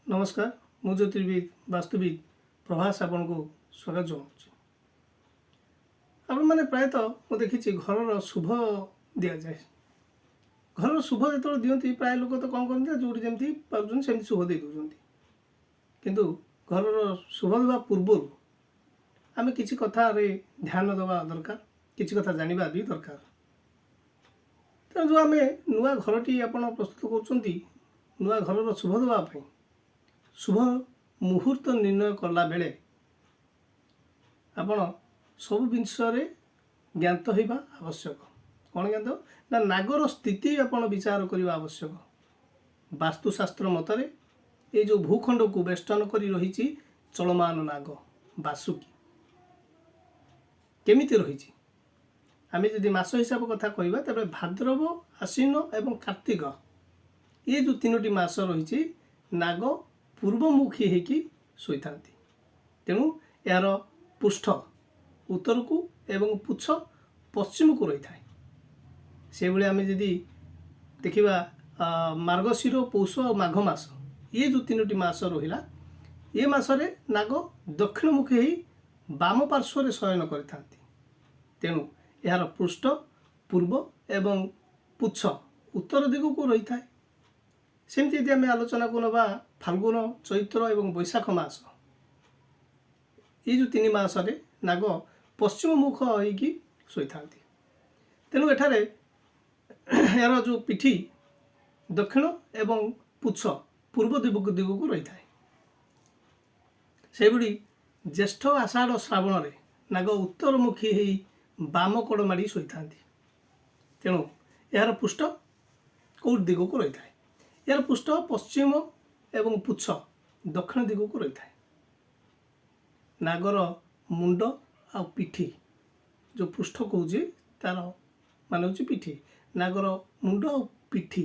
ନମସ୍କାର, ମୁଁ ଜ୍ୟୋତିର୍ବିଦ ବାସ୍ତୁବିଦ ପ୍ରଭାସ ଆପଣଙ୍କୁ ସ୍ୱାଗତ ଜଣାଉଛି। ଆପଣମାନେ ପ୍ରାୟତଃ ମୁଁ ଦେଖିଛି, ଘରର ଶୁଭ ଦିଆଯାଏ। ଘରର ଶୁଭ ଯେତେବେଳେ ଦିଅନ୍ତି, ପ୍ରାୟ ଲୋକ ତ କ'ଣ କରନ୍ତି ନା, ଯେଉଁଠି ଯେମିତି ପାରୁଛନ୍ତି ସେମିତି ଶୁଭ ଦେଇ ଦେଉଛନ୍ତି। କିନ୍ତୁ ଘରର ଶୁଭ ଦେବା ପୂର୍ବରୁ ଆମେ କିଛି କଥାରେ ଧ୍ୟାନ ଦେବା ଦରକାର, କିଛି କଥା ଜାଣିବା ବି ଦରକାର। ତେଣୁ ଯେଉଁ ଆମେ ନୂଆ ଘରଟି ଆପଣ ପ୍ରସ୍ତୁତ କରୁଛନ୍ତି, ନୂଆ ଘରର ଶୁଭ ଦେବା ପାଇଁ ଶୁଭ ମୁହୂର୍ତ୍ତ ନିର୍ଣ୍ଣୟ କଲା ବେଳେ ଆପଣ ସବୁ ଜିନିଷରେ ଜ୍ଞାତ ହେବା ଆବଶ୍ୟକ। କ'ଣ ଜ୍ଞାତ ନା, ନାଗର ସ୍ଥିତି ଆପଣ ବିଚାର କରିବା ଆବଶ୍ୟକ। ବାସ୍ତୁଶାସ୍ତ୍ର ମତରେ ଏଇ ଯେଉଁ ଭୂଖଣ୍ଡକୁ ବେଷ୍ଟନ କରି ରହିଛି ଚଳମାନ ନାଗ ବାସୁକି କେମିତି ରହିଛି? ଆମେ ଯଦି ମାସ ହିସାବ କଥା କହିବା, ତେବେ ଭାଦ୍ରବ, ଆଶ୍ୱିନ ଏବଂ କାର୍ତ୍ତିକ, ଏ ଯେଉଁ ତିନୋଟି ମାସ ରହିଛି, ନାଗ ପୂର୍ବମୁଖୀ ହେଇକି ଶୋଇଥାନ୍ତି। ତେଣୁ ଏହାର ପୃଷ୍ଠ ଉତ୍ତରକୁ ଏବଂ ପୁଚ୍ଛ ପଶ୍ଚିମକୁ ରହିଥାଏ। ସେଭଳି ଆମେ ଯଦି ଦେଖିବା, ମାର୍ଗଶିର, ପୌଷ ଆଉ ମାଘ ମାସ, ଇଏ ଯେଉଁ ତିନୋଟି ମାସ ରହିଲା, ଏ ମାସରେ ନାଗ ଦକ୍ଷିଣମୁଖୀ ହେଇ ବାମ ପାର୍ଶ୍ୱରେ ଶୟନ କରିଥାନ୍ତି। ତେଣୁ ଏହାର ପୃଷ୍ଠ ପୂର୍ବ ଏବଂ ପୁଚ୍ଛ ଉତ୍ତର ଦିଗକୁ ରହିଥାଏ। ସେମିତି ଯଦି ଆମେ ଆଲୋଚନାକୁ ନେବା, ଫାଲ୍ଗୁନ, ଚୈତ୍ର ଏବଂ ବୈଶାଖ ମାସ, ଏଇ ଯେଉଁ ତିନି ମାସରେ ନାଗ ପଶ୍ଚିମମୁଖ ହେଇକି ଶୋଇଥାନ୍ତି। ତେଣୁ ଏଠାରେ ଏହାର ଯେଉଁ ପିଠି ଦକ୍ଷିଣ ଏବଂ ପୁଚ୍ଛ ପୂର୍ବ ଦିଗକୁ ରହିଥାଏ। ସେହିଭଳି ଜ୍ୟେଷ୍ଠ, ଆଷାଢ଼, ଶ୍ରାବଣରେ ନାଗ ଉତ୍ତରମୁଖୀ ହେଇ ବାମ କଡ଼ ମାଡ଼ି ଶୋଇଥାନ୍ତି। ତେଣୁ ଏହାର ପୃଷ୍ଠ କେଉଁ ଦିଗକୁ ରହିଥାଏ? ଏହାର ପୃଷ୍ଠ ପଶ୍ଚିମ ଏବଂ ପୁଚ୍ଛ ଦକ୍ଷିଣ ଦିଗକୁ ରହିଥାଏ। ନାଗର ମୁଣ୍ଡ ଆଉ ପିଠି, ଯେଉଁ ପୃଷ୍ଠ କହୁଛି ତାର ମାନେ ହେଉଛି ପିଠି। ନାଗର ମୁଣ୍ଡ ଆଉ ପିଠି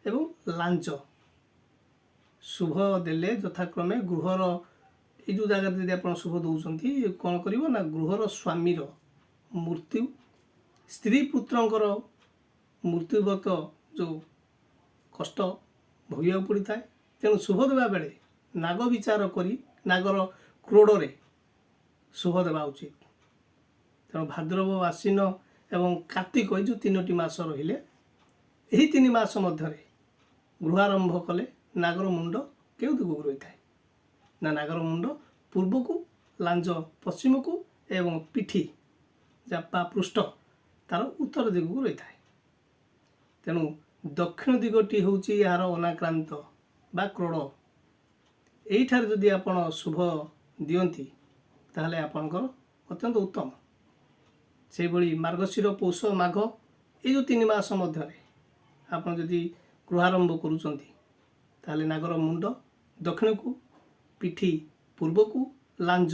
ଏବଂ ଲାଞ୍ଜ ଶୁଭ ଦେଲେ ଯଥାକ୍ରମେ ଗୃହର ଏଇ ଯେଉଁ ଜାଗାରେ ଯଦି ଆପଣ ଶୁଭ ଦେଉଛନ୍ତି, କ'ଣ କରିବ ନା, ଗୃହର ସ୍ୱାମୀର ମୃତ୍ୟୁ, ସ୍ତ୍ରୀ ପୁତ୍ରଙ୍କର ମୃତ୍ୟୁଗତ ଯେଉଁ କଷ୍ଟ ଭୋଗିବାକୁ ପଡ଼ିଥାଏ। ତେଣୁ ଶୁଭ ଦେବା ବେଳେ ନାଗ ବିଚାର କରି ନାଗର କ୍ରୋଡ଼ରେ ଶୁଭ ଦେବା ଉଚିତ। ତେଣୁ ଭାଦ୍ରବ, ଆଶ୍ୱିନ ଏବଂ କାର୍ତ୍ତିକ, ଏଇ ଯେଉଁ ତିନୋଟି ମାସ ରହିଲେ, ଏହି ତିନି ମାସ ମଧ୍ୟରେ ଗୃହାରମ୍ଭ କଲେ ନାଗର ମୁଣ୍ଡ କେଉଁ ଦିଗକୁ ରହିଥାଏ ନା, ନାଗର ମୁଣ୍ଡ ପୂର୍ବକୁ, ଲାଞ୍ଜ ପଶ୍ଚିମକୁ ଏବଂ ପିଠି ବା ପୃଷ୍ଠ ତାର ଉତ୍ତର ଦିଗକୁ ରହିଥାଏ। ତେଣୁ ଦକ୍ଷିଣ ଦିଗଟି ହେଉଛି ଏହାର ଅନାକ୍ରାନ୍ତ ବା କ୍ରୋଡ଼। ଏଇଠାରେ ଯଦି ଆପଣ ଶୁଭ ଦିଅନ୍ତି, ତାହେଲେ ଆପଣଙ୍କର ଅତ୍ୟନ୍ତ ଉତ୍ତମ। ସେହିଭଳି ମାର୍ଗଶିର, ପୌଷ, ମାଘ, ଏଇ ଯେଉଁ ତିନି ମାସ ମଧ୍ୟରେ ଆପଣ ଯଦି ଗୃହାରମ୍ଭ କରୁଛନ୍ତି, ତାହେଲେ ନାଗର ମୁଣ୍ଡ ଦକ୍ଷିଣକୁ, ପିଠି ପୂର୍ବକୁ, ଲାଞ୍ଜ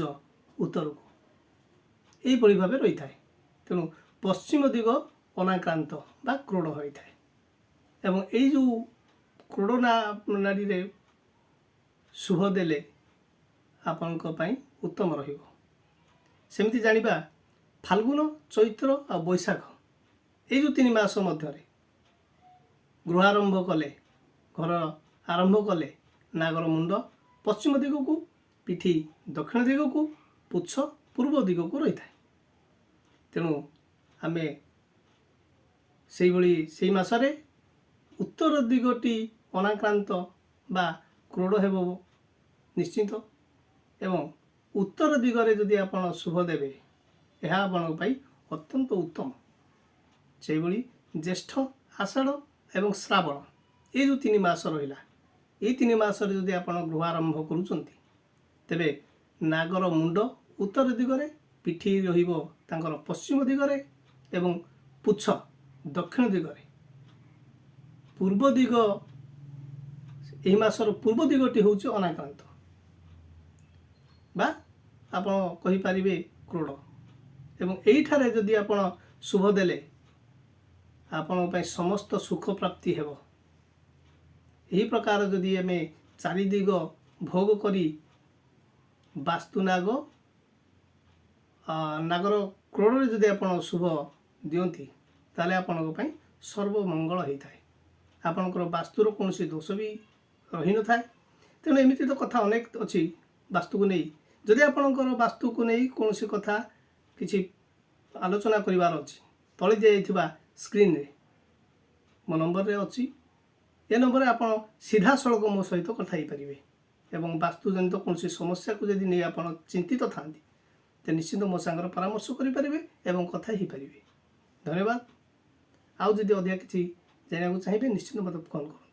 ଉତ୍ତରକୁ, ଏହିଭଳି ଭାବେ ରହିଥାଏ। ତେଣୁ ପଶ୍ଚିମ ଦିଗ ଅନାକ୍ରାନ୍ତ ବା କ୍ରୋଡ଼ ହୋଇଥାଏ ଏବଂ ଏଇ ଯେଉଁ କ୍ରୋଡ଼ ନାଡ଼ିରେ ଶୁଭ ଦେଲେ ଆପଣଙ୍କ ପାଇଁ ଉତ୍ତମ ରହିବ। ସେମିତି ଜାଣିବା, ଫାଲ୍ଗୁନ, ଚୈତ୍ର ଆଉ ବୈଶାଖ, ଏଇ ଯେଉଁ ତିନି ମାସ ମଧ୍ୟରେ ଗୃହାରମ୍ଭ କଲେ, ଘର ଆରମ୍ଭ କଲେ, ନାଗର ମୁଣ୍ଡ ପଶ୍ଚିମ ଦିଗକୁ, ପିଠି ଦକ୍ଷିଣ ଦିଗକୁ, ପୁଚ୍ଛ ପୂର୍ବ ଦିଗକୁ ରହିଥାଏ। ତେଣୁ ଆମେ ସେଇଭଳି ସେଇ ମାସରେ ଉତ୍ତର ଦିଗଟି ଅନାକ୍ରାନ୍ତ ବା କ୍ରୋଡ଼ ହେବ ନିଶ୍ଚିତ ଏବଂ ଉତ୍ତର ଦିଗରେ ଯଦି ଆପଣ ଶୁଭ ଦେବେ, ଏହା ଆପଣଙ୍କ ପାଇଁ ଅତ୍ୟନ୍ତ ଉତ୍ତମ। ସେହିଭଳି ଜ୍ୟେଷ୍ଠ, ଆଷାଢ଼ ଏବଂ ଶ୍ରାବଣ, ଏଇ ଯେଉଁ ତିନି ମାସ ରହିଲା, ଏଇ ତିନି ମାସରେ ଯଦି ଆପଣ ଗୃହ ଆରମ୍ଭ କରୁଛନ୍ତି, ତେବେ ନାଗର ମୁଣ୍ଡ ଉତ୍ତର ଦିଗରେ, ପିଠି ରହିବ ତାଙ୍କର ପଶ୍ଚିମ ଦିଗରେ ଏବଂ ପୁଚ୍ଛ ଦକ୍ଷିଣ ଦିଗରେ। ପୂର୍ବ ଦିଗ, ଏହି ମାସର ପୂର୍ବ ଦିଗଟି ହେଉଛି ଅନାକ୍ରାନ୍ତ ବା ଆପଣ କହିପାରିବେ କ୍ରୋଡ଼ ଏବଂ ଏଇଠାରେ ଯଦି ଆପଣ ଶୁଭ ଦେଲେ, ଆପଣଙ୍କ ପାଇଁ ସମସ୍ତ ସୁଖ ପ୍ରାପ୍ତି ହେବ। ଏହି ପ୍ରକାର ଯଦି ଆମେ ଚାରିଦିଗ ଭୋଗ କରି ବାସ୍ତୁନାଗ ନାଗର କ୍ରୋଡ଼ରେ ଯଦି ଆପଣ ଶୁଭ ଦିଅନ୍ତି, ତାହେଲେ ଆପଣଙ୍କ ପାଇଁ ସର୍ବମଙ୍ଗଳ ହୋଇଥାଏ। ଆପଣଙ୍କର ବାସ୍ତୁର କୌଣସି ଦୋଷ ବି ରହିନଥାଏ। ତେଣୁ ଏମିତି ତ କଥା ଅନେକ ଅଛି ବାସ୍ତୁକୁ ନେଇ। ଯଦି ଆପଣଙ୍କର ବାସ୍ତୁକୁ ନେଇ କୌଣସି କଥା କିଛି ଆଲୋଚନା କରିବାର ଅଛି, ତଳେ ଦିଆଯାଇଥିବା ସ୍କ୍ରିନ୍ରେ ମୋ ନମ୍ବରରେ ଅଛି। ଏ ନମ୍ବରରେ ଆପଣ ସିଧାସଳଖ ମୋ ସହିତ କଥା ହେଇପାରିବେ ଏବଂ ବାସ୍ତୁଜନିତ କୌଣସି ସମସ୍ୟାକୁ ଯଦି ନେଇ ଆପଣ ଚିନ୍ତିତ ଥାନ୍ତି, ତ ନିଶ୍ଚିନ୍ତ ମୋ ସାଙ୍ଗରେ ପରାମର୍ଶ କରିପାରିବେ ଏବଂ କଥା ହେଇପାରିବେ। ଧନ୍ୟବାଦ। ଆଉ ଯଦି ଅଧିକା କିଛି ଜାଣିବାକୁ ଚାହିଁବେ, ନିଶ୍ଚିନ୍ତ ମୋତେ ଫୋନ୍ କରନ୍ତୁ।